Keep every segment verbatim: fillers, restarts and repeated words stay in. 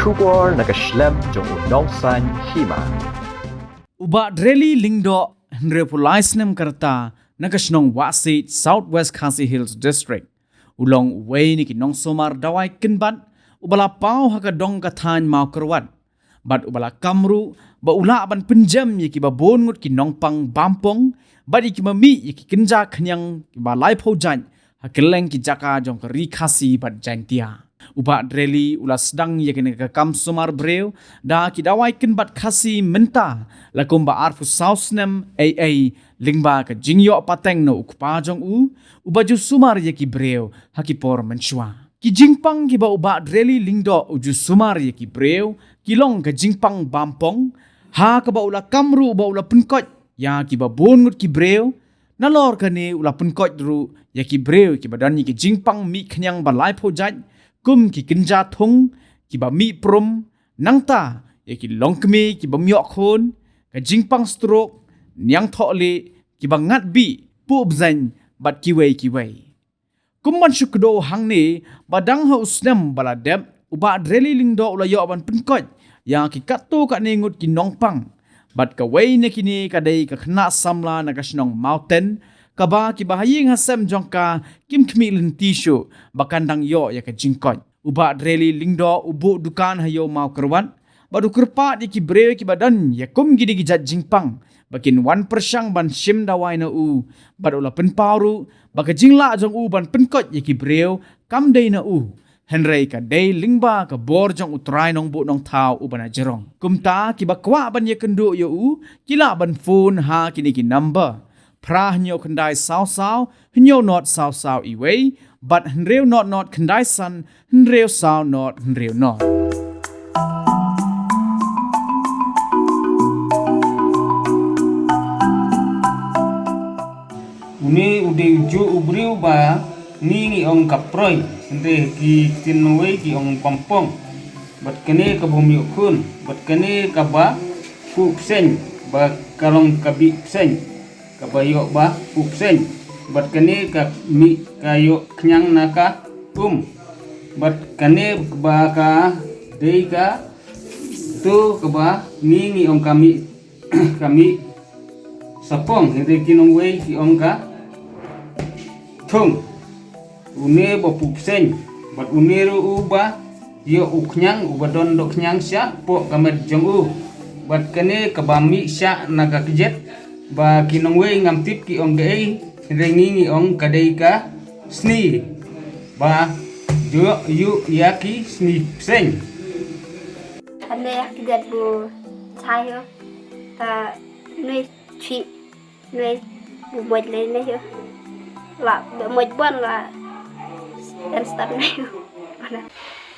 Khubor na ka shlem jong u Nongsaiñ Hima. U Bah Dreli Lyngdoh, hynriewphew lai snem ka rta, na ka shnong Wahsiej, South West Khasi Hills District, u long uwei na ki nongsumar dawai kynbat uba la paw ha ka dong ka thaiñ Mawkyrwat, bad uba la kam ruh ba u lah ban pynjem ïa kiba bun ngut ki nongpang bampong bad ïa kiba mih ïa ki kynja khñiang kiba laiphew jait ha kylleng ki jaka jong ka Ri Khasi bad Jaintia. U Bah Dreli u la sdang ïa kane ka kam sumar briew da ki dawai kynbat Khasi mynta la kumba arphew saw snem ei ei, lyngba ka jingïoh pateng na u kpa jong u, uba ju sumar ïa ki briew ha ki por mynshuwa. Ki jingpang kiba u Bah Dreli Lyngdoh u ju sumar ïa ki briew ki long ka jingpang bampong, ha kaba u la kam ruh ba u la pynkoit ïa kiba bun ngut ki briew. Nalor kane u la pynkoit ruh ïa ki briew kiba don ïa ki jingpang mih khñiang ba laiphew jait, kum ki kynja thung, kiba mih prum, nangta ïa ki longkmie kiba mih khun, ka jingpang stroke, niangthohlieh, kiba ngat bih, puh bzeng, bad kiwei kiwei. Kum ban shu kdew hangne, ba dang ha u snem ba la dep, u Bah Dreli Lyngdoh u la ïoh ban pynkoit ïa ki katto katne ngut ki nongpang. Bad kawei na kine ka dei ka khynnah samla na ka shnong Mawten, kaba kiba ha ïing ha sem jong ka kim khmih lynti shuh ba kan dang ïoh ïa ka jingkoit. U Bah Dreli Lyngdoh u buh dukan ha ïew Mawkyrwat, bad u kyrpad ïa ki briew kiba don ïa kum kine ki jait jingpang ba kin wan pyrshang ban shim dawai na u, bad u la pynpaw ruh ba ka jinglah jong u ban pynkoit ïa ki briew kam dei na u, hynrei ka dei lyngba ka bor jong U Trai Nongbuh Nongthaw uba na jrong. Kumta kiba kwah ban ïakynduh ïa u ki lah ban phone ha kine ki number: phra hynñiew khyndai saw saw hynñiew not saw saw wei, bad hynriew not not khyndai san hynriew saw not hynriew not. Une u dei ujuh u briew ba ngi ngi ong ka proi, hynrei ki ktien nongwei ki ong bampong. Bad kane kaba mih khun, bad kane kaba puh bseiñ, ba ka long ka bih bseiñ, kaba ïoh ba puh bseiñ. Bad kane ka mih ka ïoh khñiang na ka um. Bad kane ba ka dei ka tu kaba ngi ngi ong ka mih, ka mih sapong, hynrei ki nongwei ki ong ka thung. Une ba puh bseiñ, bad une ruh uba ïoh u khñiang, uba don doh khñiang sha poh ka met jong u. Bad kane kaba mih sha na ka kjat, ba ki nongwei ngam tip ki ong kaei, hynrei ngi ngi ong ka dei ka sni. Ba ïoh ïoh ïa ki sni bseiñ. Ane ïa ka kjat bu chai ïoh, ta nui chi. Nei, bu moj lei nei ïoh. La, bu moj bon la. En start nei ïoh.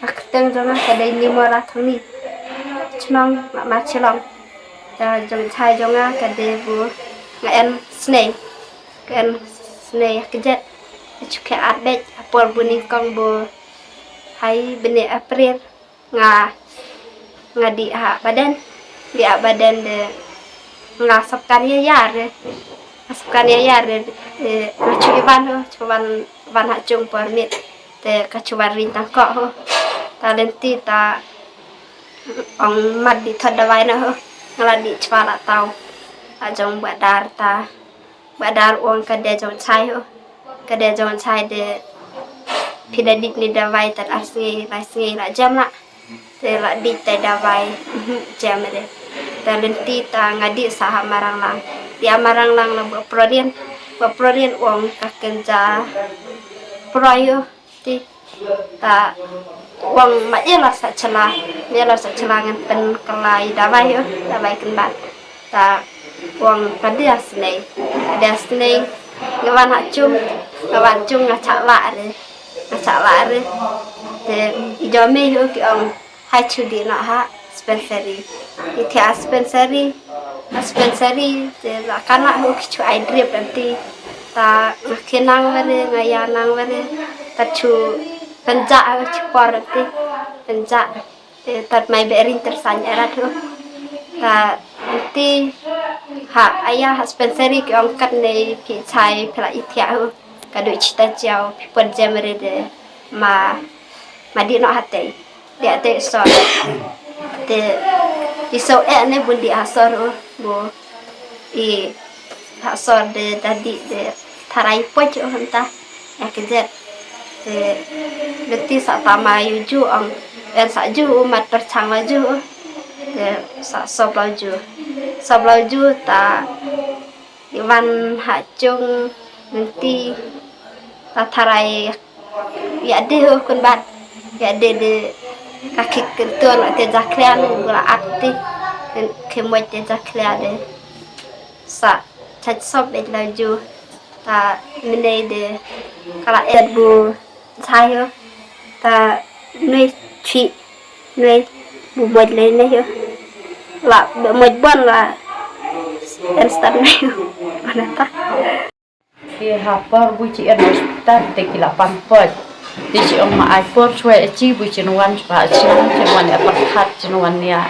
Ak teng jong nga ka dei Nimora Thangni. Chnong ma ma Chlong. Ta jong chai jong nga ka dei bu nga en snei. Ka en snei ka jet. Chu ka ar bej, apor bu ni kong bu hai bini April. Nga, nga dih ha Baden, dih ha Baden de nga sap kan ïa ïar de, nga sap kan ïa ïar de, eh, nga chu i van ho, chu van, van ha chung por mit, te ka chu van ring tang ko ho, ta lynti ta ong mat dih thot dawai na ho, nga la dih chwa la tau, a jong ba dar ta. Ba dar ong ka dei jong chai ho. Ka dei jong chai de phi da dih ni dawai tad ar sngi, lai sngi la jem la. Te la dih tai dawai, mhm, jem de. Te lynti ta nga dih sa ha Marang Lang. Dih ha Marang Lang la ba prolin. Ba prolin ong ka kynja proi ho. Ti ta ong ma ïa la sa chla, ma ïa la sa chla ngan pynkylla ïa dawai ïa, dawai kynbat. Ta ong ka dia snei, ka dia snei, nga wan ha chung, nga wan chung nga chak la re, nga chak la re. Te i jong me ïa ki ong hai chu dih noh ha dispensary. I thiah ha dispensary, ha dispensary, te la kana ho ki chu ai drip lynti. Ta nga kynang ware, nga ïa nang ware, ta chu pynjah ho chu por lynti. Pynjah, te ta mai be ring ter san erat ho. Ta lynti ha aya ha dispensary ki ong kat nei phi chai phi la i thiah ho. Ka du chita chiao phi pon jem re de ma, ma dih noh ha tei. Dih te sor. Te i so e ne bun dih ha sor o bu i ha sor de dadi de tharai poch o hanta. Ya ke jet. Te leti sa tama yu ju ong en sa ju o mat perchang la ju o. Te sa sop la ju. Sop la ju ta Iwan ha chung nanti ta tharai ya de ho kun bat ya de de ka khik ken tuan te jaklia nu gula ati ke moit te jaklia de sa chach sop de la ju ta mine de kala et bu Chai ho ta nui chi nui bu moj le ne ho la be moj bon la en stan ne ho. Mana ta. Ki ha por bu chi en hospital te ki la pan poj. Te chi ong ma ai por chwe e chi bu chi nuan chwa chi nuan chi nuan ya par khat chi nuan ya.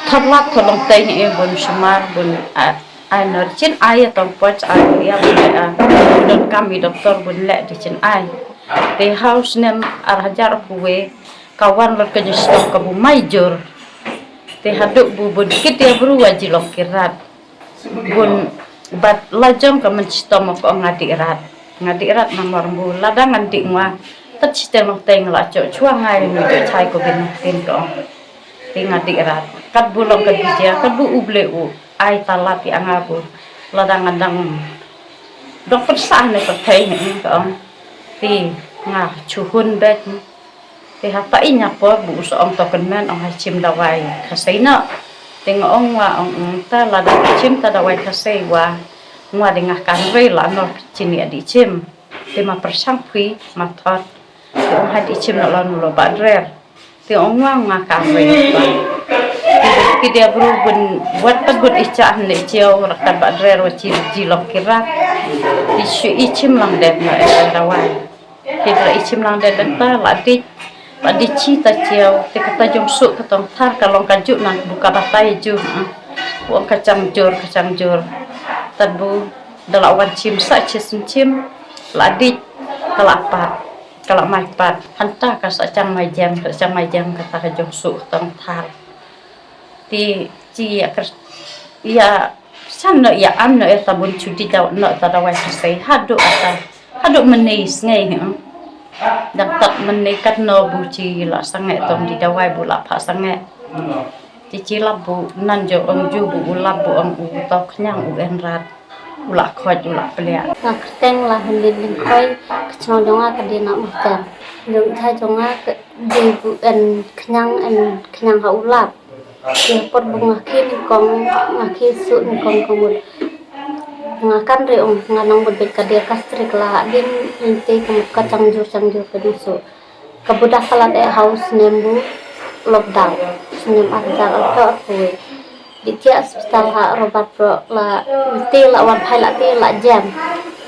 Thap lak tholong te ni e bun sumar bun a Ai nor chin ai tong poch ai ya bun ai a don kam i doktor bun le di chin ai. Te house nem ar hajar puwe ka wan lot ka jistok ka bu mai jur. Te haduk bu bun kit ya bru wa jilok kirat. Bun bat lajong ka men stom ko ngadi rat. Ngadi rat na mor bu ladang ngadi ngwa. Tat siteng long teng la cho chua ngai ni jo chai ko bin tin ko. Ti nga dih rat kat bu long ka dih jia kat bu u ble u ai ta la ti anga bu la dang nga dang dok pyrsa ne ka thei ne ka ong ti nga chu hun bet ti ha ta i nya por bu u so ong to ken men ong ha chim dawai ka sei na ti nga ong wa ong ong ta la dang chim ta dawai ka sei wa nga ding nga kan rei la no chini adi chim ti ma persang pui ma thot ti ong ha di chim na lon lo ba drer Ti ong wa nga ka re ba. Ki dia bru bun wat ta bun i cha ne chiao rakat ba drer wa chi ji lok kirat. Ti shu i chim lang det na e rawai. Ti dra i chim lang det ta la di ba di chi ta chiao ti ka ta jong su ka tong thar ka long ka ju nan bu ka ba tai ju. Ong ka chang jur ka chang jur. Tat bu da la wan chim sa chi sin chim la di ka la pat. Ka la mai pat hanta ka sa chang mai jam ka sa chang mai jam ka ta ka jong su tong thar ti ti ya ka ya san no ya am no ya ta bun chu di daw no ta dawai ka sei hadu ata hadu menei sngai he dang tat menei kat no bu chi la sangai tong di dawai bu la pha sangai ti chi lap bu nan jo ong ju bu u lap bu ong u tau khnyang u en rat u la khoj u la plia. Nga kyrteng la Hunlin Lyngkhoi, ka chnong jong nga ka dei na Umteng. Jong jai jong nga ka dei bu en khnyang en khnyang ha u lap. Dei por bu nga khi nyngkong nga khi su nyngkong ka mut. Nga kan re ong nga nang bud beit ka dei ka strik la din inte ka mut ka chang jur chang jur ka dei su. Ka buda ka la dei ha u snem bu lockdown snem ar hajar arphew arphew wei. Di thiah hospital ha Robert Brook la te la wan phai la te la jam.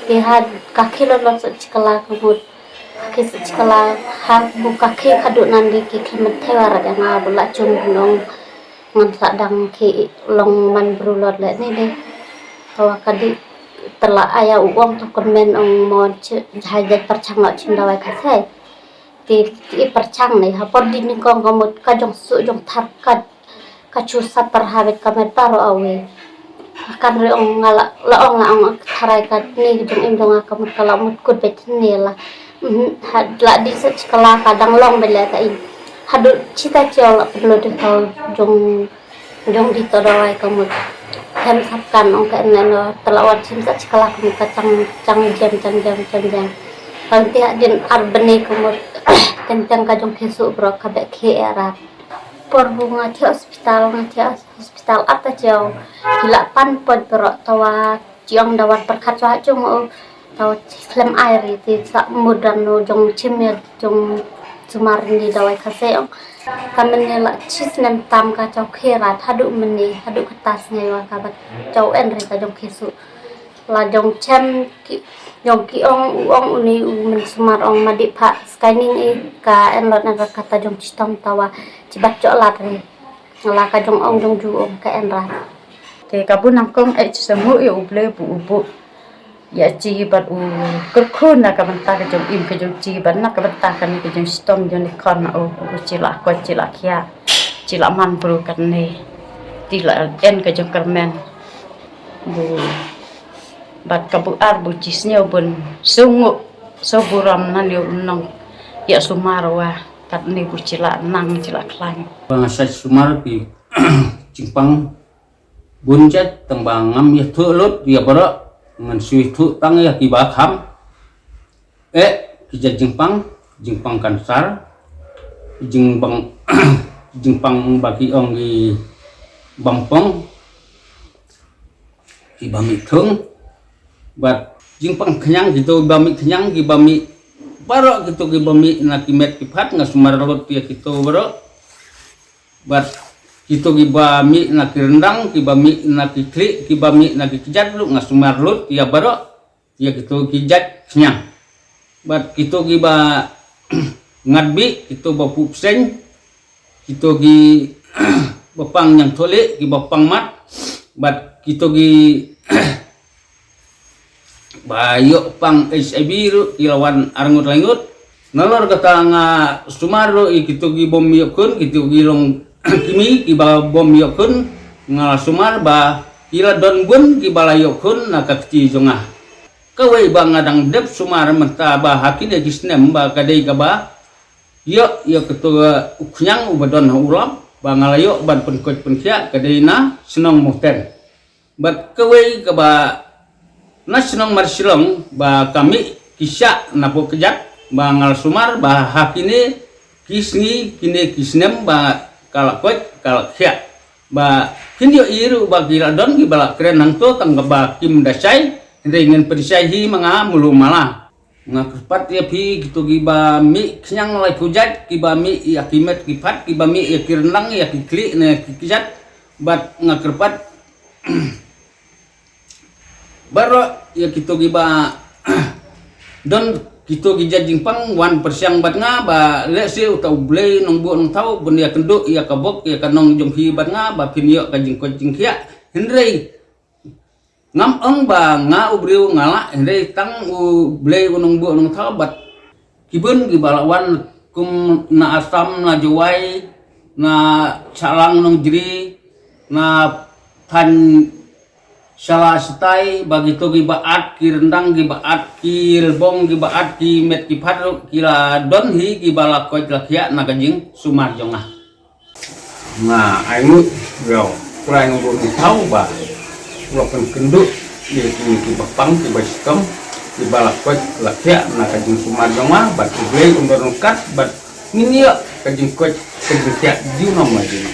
Te ha ka khi lon lon sa chikala ka mut ka khi sa chikala ha bu ka khi ka du nan di ki khi man thewa ra jang ha bu la chung nong ngan sa dang khi long man bru lot le ni de. Tawa ka di tela aya u ong to kon men ong mon chi jai jai perchang lo chin dawai ka sai. Ti ti i perchang nei ha por di nyngkong ka mut ka jong su jong thar ka ka chu sa par ha bet ka met paro awe. Kan re ong nga la la ong la ong tharai ka nei jong im jong ka mut ka la mut kut bet nei la. Mhm, ha la di sa chikala ka dang long bet le ka i. Hadu chita chiao la pelo de ka jong Jong di to dawai ka mut. Hem sap kan ong ka en no tela wan chim sa chikala ka mut ka chang chang jem chang jem chang jem. Kan ti ha din ar bene ka mut. Teng teng ka jong kesu bro ka be ke era. Por bu nga thi hospital nga thi hospital ata chiao. Kila pan pot bro tawa Chiong da wan perkhat chwa chung o tau film ai ri ti sa mudan no jong chim ya jong sumar ni dawai khase ong. Ka mene la chis nem tam ka chau khera thadu mene thadu kata sngai wa ka bat chau en ri ka jong khisu. La jong chem ki jong ki ong u ong uni u men sumar ong madi pha scanning e ka en lot en rat kata jong chitom tawa chibat chok lat ri. La ka jong ong jong ju ong ka en rat. Te ka bu nang kong e chisamu e u ble bu u bu. Ïa chi bad u kyrkhu na ka bynta ka jong im ka jong chi bad na ka bynta kane ka jong stom jong ni khon na u, u chi la koit chi la khiah, chi la man bru katne. Ti la en ka jong kyrmen. Bu bad ka bu ar bu chi sniew bun sungu so buram na ni u nong ïa sumar wa katne bu chi la nang chi la khlaiñ. Ba nga sa sumar ki jingpang bun jait tang ba ngam ïathuh lut ïa baroh, ngan shu ïathuh tang ïa kiba kham. Eh, ki jait jingpang, jingpang kansar, jingpang, jingpang ba ki ong ki bampong, kiba mih thung, bad jingpang khñiang kito ba mih khñiang kiba mih baroh kito kiba mih na ki met ki phat nga sumar lut ïa kito baroh. Bad kito kiba mih na ki ryndang, kiba mih na ki khlieh, kiba mih na ki kjat ruh nga sumar lut ïa baroh, ïa kito ki jait khñiang. Bad kito kiba ngat bih, kito ba puh pseng, kito kiba pang ñiangthohlieh, kiba pang mat, bad kito ki ba ïoh pang HIV ruh ki la wan arngut laingut. Nalor kata nga sumar ruh ïa kito ki bym ïoh khun, kito ki long kmie kiba bym ïoh khun, nga la sumar ba ki la don bun kiba la ïoh khun na ka kti jong nga. Kawei ba nga dang dep sumar mynta ba ha kine ki snem ba ka dei kaba ïoh ïa kito u khñiang uba don ha u lap ba nga la ïoh ban pynkoit pynkhiah ka dei na shnong Mawten. Bad kawei kaba na shnong Marshillong ba ka mih ki shah na pok kjat ba nga la sumar ba ha kine ki sngi kine ki snem ba ka la koit ka la khiah. Ba kin ïoh i ruh ba ki la don kiba la kren hangto tang kaba kim da shai, hynrei ngin pynshai hi ma nga mulu mala. Nga kyrpad ïa phi kito kiba mih khñiang lai pujat, kiba mih ïa ki met ki phat, kiba mih ïa ki ryndang, ïa ki khlieh ne ki kjat. Bad nga kyrpad baroh ïa kito kiba don kito ki jait jingpang wan pyrshang bad nga ba lehse uta U Blei Nongbuh Nongthaw un ïa kynduh ïa ka bok ïa ka nong jong phi bad nga ba phin ïoh ka jingkoit jingkhiah. Hynrei ngam ong ba nga u briew nga lah, hynrei tang U Blei U Nongbuh Nongthaw bad ki bun kiba la wan kum na Assam, na Jowai, na Shillong, Nongjri, na thaiñ shala shatai, ba kito kiba at ki ryndang, kiba at ki lbong, kiba at ki met ki phat ruh ki la don hi kiba la koit la khiah na ka jingsumar jong nga. Nga ai nguh ïa u Trai Nongbuh Nongthaw ba u la pynkynduh ïa kine kiba pang kiba shitom kiba la koit la khiah na ka jingsumar jong nga bad U Blei un don ryngkat bad ngin ïoh ka jingkoit ka jingkhiah junom la junom.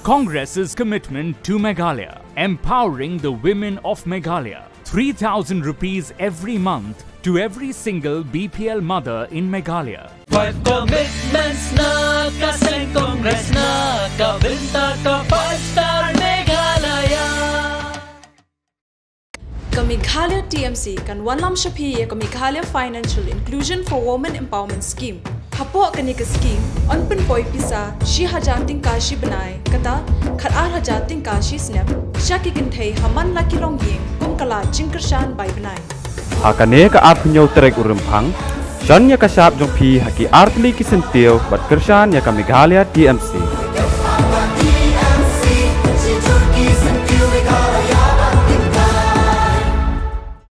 Congress's commitment to Meghalaya, empowering the women of Meghalaya. Three thousand rupees every month to every single B P L mother in Meghalaya. Five commitments na ka seng Congress na ka bynta ka five star Meghalaya. Ka Meghalaya T M C kan wanlam sha phi ïa ka Meghalaya Financial Inclusion for Women Empowerment Scheme. Hapoh kane ka scheme yn pynpoi pisa shi hajar tyngka shi bnai, kata khat ar hajar tyngka shi snem, sha ki kynthei ha man la ki longïing kum ka lad jingkyrshan bai bnai. Ha kane ka arphew hynñiew tarik u Rymphang, shon ïa ka shap jong phi ha ki artylli ki syntiew bad kyrshan ïa ka Meghalaya T M C.